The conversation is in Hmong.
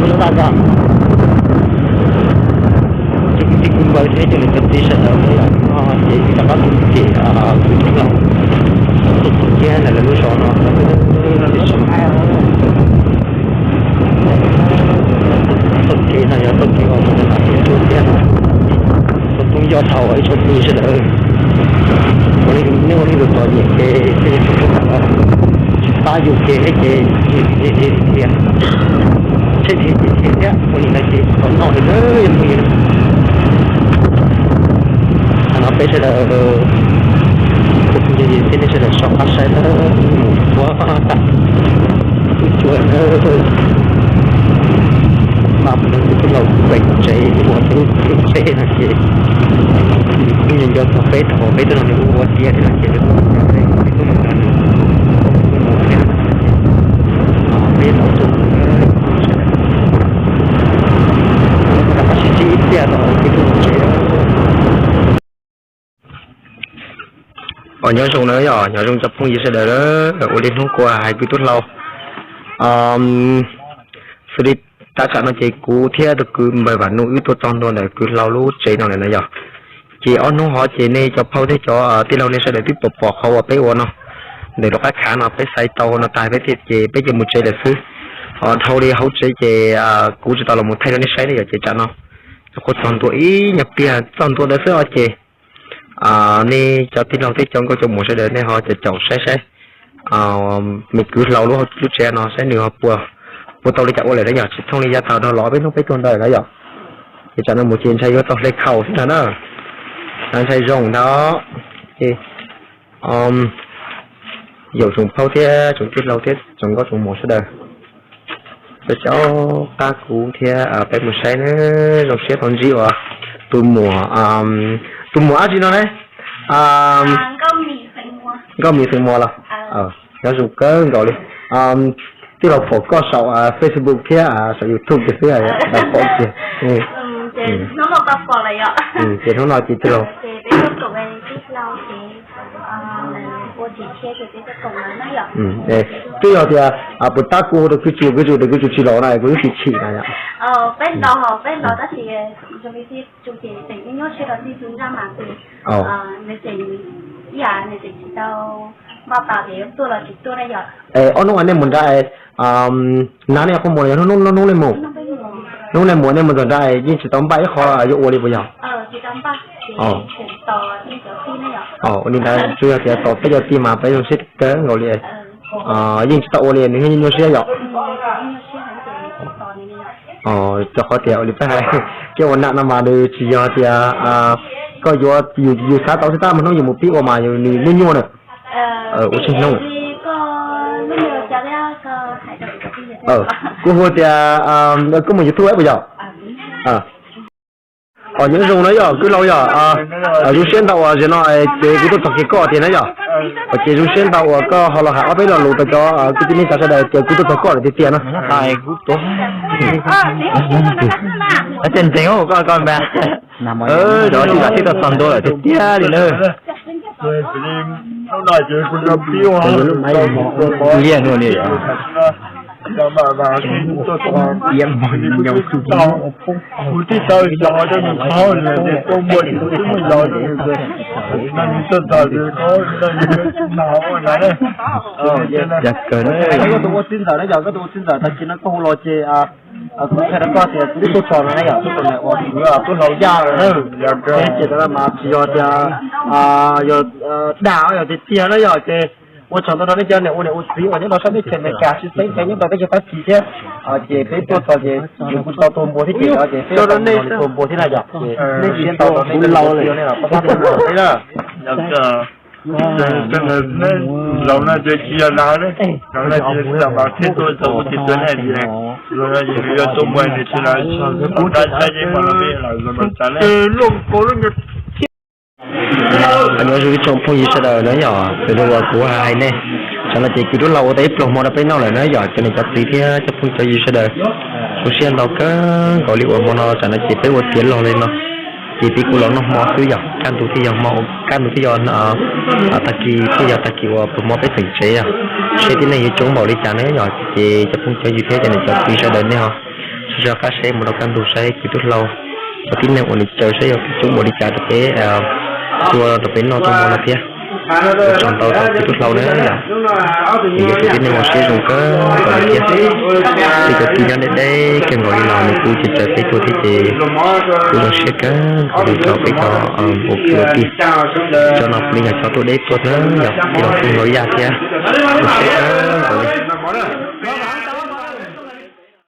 Lub daj zog, ces kwv tij kwv npawg thiab cov niam cov txiv sawv daws no yog no ces rov qab tuaj cem kwv tij laug tuaj txog kiag ntawm lawv lub zos no. Txoj kev no yog txoj kev uas mus rau tom Pem Tsuj thiab no. Txoj phooj yog thaum ib tsoom phooj ywg sawv daws, ua nej ua nej tus txom nyem ces thiaj li tsis pab yus ces thiab ces dhia, tsheb dhia ces dhia thiab ua li ntawd ces txom nyem li na yog phooj ywg. Qhov no peb sawv daws, kuv phooj ywg thiab nej sawv daws so qab saib na, mus puag tas tub cuab na, mas mus nrog kwv tij laus pem tsev uas peb lub tsev no ces kuj nco nco txog peb thaum peb tuaj nrog nws ua tiav thiab no ces nws kuj nco peb, peb tuaj mus nrog nws ua tiav no ces peb tau tuaj mus sawv daws rov qab sib ntsib ib pliag thaum peb tuaj mus tsev. Os, nyob zoo na yom, nyob zoo cov phooj ywg sawv daws, ua li hnub qua hais kwv tij laus, xws li tab tsam no ces kuv thiab tus kwv npawg Vam Nuj wb tuaj txog ntua ntawm kwv laus lub tsev no lawm na yom. Ces ob hnub hov ces nej cov phauj thiab cov tij laug nej sawv daws twb pom pom qhov uas peb ua no, ntawm lub qab khav no peb xaiv tau no tas peb thiaj ces peb ces mus tsev lawm xwb. Dhau li hauv tsev ces kuv tsis tau los mus thaij rau nej saib ne yom, ces tsam no kuv txog ntua ib nyuag pliag txog ntua ntawd xwb os ces nej cov tij laug thiab cov nkauj cov muam sawv daws nej ho caum caum saib saib me kwv laus lub, lub tsev no saib nws ho puas, puas tau li cas ua lawm na yom, tsis thooj li yav thaum dhau los peb hnub peb tuaj ntawd na yom. Ces tsam no mus ces ntshai yuav tau hle khaus xwb ntag na, ntshai zoo ntag. Ces yaum tsoom phauj thiab tsoom tij laug thiab tsoom nkauj tsoom muam sawv daws, cov caub qab kuv thiab peb mus saib na, zoo siab tau ntsib uas tus muam, tus muam dab tsi no ne? Nkauj Mim Xeem Muas los? Nyob zoo kawg nkaus li. Tij laus pom koj saum Facebook thiab saum YouTube tiag xwb, pom tiag. Ces hnub no ces tij laus, twb yog tias puas tab kuv hu rau kwv tsuas, kwv tsuas tias kwv tsuas tsis los na kuv twb tsis chim na yom. Ob hnub nej mus nrad, nag nej qhuav mus los yog hnub nej mus? Hnub nej mus nej mus txog nrad yeej tsis tau npaj ib qho yuav ua li puas yog? Ua li ntawd tsuas yog tias tos peb cov tij mas peb zoo siab kawg nkaus li. Yeej tsis tau ua li nws thiaj nyuaj siab yom. Rau qhov tias ua li peb hais, kev ua nam no mas nws tsis yog tias koj yuav, yus xav tau xwb tab mas hnub yus mus pib ua mas nws nyuaj nyuaj na. Ua tsis hnub. Kuv hu tias koj mus YouTube puas yog? Os, nyob zoo na yom kwv laus yom, zoo siab ntau uas zaum no ces kuv tuaj txog kiag koj tiag na yom. Ces zoo siab ntau uas koj ho los hais ob peb lo lus rau cov kwv tij neej tsa sawv daws tias kuv tuaj txog koj lawm tiag tiag na. Ntseeg koj, koj npe, cov tij laug twb tuaj txog ntua lawm tiag tiag li na. Liaj no li. Kuv tij tau xyov rau nws qhov tias tuaj muaj tus twb muaj zos rau nws, nws tuaj ntawm nws qhov no nws nag ua na. Koj tus ua txiv ntxawm na yog, koj tus ua txiv ntxawm tag kis no koj hu los ces kuv qhia rau koj tias kuv twb tuaj txog no na yog, tuaj txog ntawm uas kuv tuaj laus yaj lawm na. Ces tau mas tsis yog tias yog dag yog tiag tiag na yog ces ua tsaug ntau rau nej cov niam ua niam ua txiv uas nyob rau sab teb chaws Amelikas tsis txeeb peb nyob rau teb chaws Fab Kis thiab. Ces peb tuaj txog ces kuv tau tua npua thiab ces kuv tau tua npua thiab na yog ces nej siab ntau rau nej cov niam ua txiv nej los pab pab tua npua thiab na. Laus no ces tsis yog laus ne, laus no ces tsis yog laus thiab tuaj txog kuv tsis tuaj ne, laus no ces nws yog tuaj mus nws tsis los txog kuv txog saib yeej mas los peb laus no txav ne. Nyob zoo ib tsoom phooj ywg sawv daws na yom, raws li uas kuv hais nej, tsam no ces kwv tij laus ua tau ib pluag hmo rau peb noj lawm na yom, cov niam cov txiv thiab cov phooj cov ywg sawv daws. Kuv siab ntau kawg nkaus li uas hmo no tsam no ces peb ua tiav log li no, ces peb kuj los noj hmo xwb yom, kaj ntug thiaj yog hmo, kaj ntug thiaj yog tag kis, thiaj yog tag kis uas puag hmo peb tseem tsev yom. Seb tib neeg yuav coob npaum li cas ne yom, ces cov phooj cov ywg thiab cov niam cov txiv sawv daws nej ho Zov qab saib mus rau kaj ntug saib kwv tij hlau, cov tib neeg uas nws caw saib yog peb coob npaum li cas rau peb tua rau peb noj rau hmo no thiab. Ua tsaug ntau rau kwv tij hlau na yom. Nws yog tus tib neeg uas siab zoo kawg nkaus li thiab. Peb cov tij nyob deb deb kawg nkaus li los nws kuj caw caw peb tua thiab ces kuj zoo siab kawg nkaus li rau peb cov npau kwv tij. Cov no puav leej yog cov tuaj deb tuaj na yom, tij laug Tooj Lau Yaj thiab. Zoo siab kawg nkaus li.